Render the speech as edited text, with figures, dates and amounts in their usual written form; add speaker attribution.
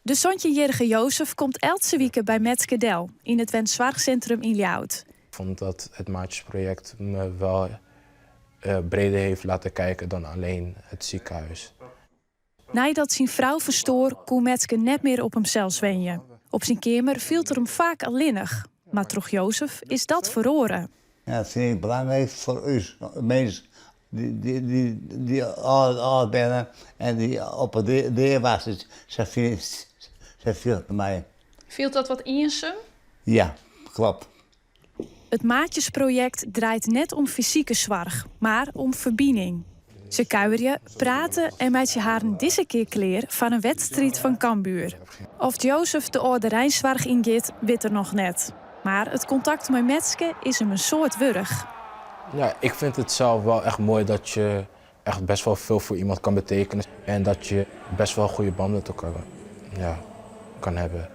Speaker 1: De 17-jierrige Jozef komt eltse wike by Metske del yn it wensoarchsintrum yn Ljouwert.
Speaker 2: Ik vond dat het Maatjesproject me wel breder heeft laten kijken dan alleen het ziekenhuis.
Speaker 1: Neidat syn frou ferstoar, koe Metske net mear op himsels wenje. Op syn keamer fielt er him faak allinnich, mar troch Jozef is dat feroare.
Speaker 3: Ja, dat fyn ik belangryk foar ús minsken dy't âld binne en dy't op 'e dea wachtsje. Sa fiel ik my.
Speaker 1: Fielt dat wat iensum?
Speaker 3: Ja, kloppet.
Speaker 1: It Maatjesprojekt draait net om fysike soarch, mar om ferbining. Se kuierje, prate en meitsje harren dizze kear klear foar in wedstriid fan Cambuur. Oft Jozef de âldereinsoarch yngiet, wit er noch net. Mar it kontakt mei Metske is him in soad wurdich.
Speaker 2: Ja, ik vind het zelf wel echt mooi dat je echt best wel veel voor iemand kan betekenen. En dat je best wel een goede band met elkaar, ja, kan hebben.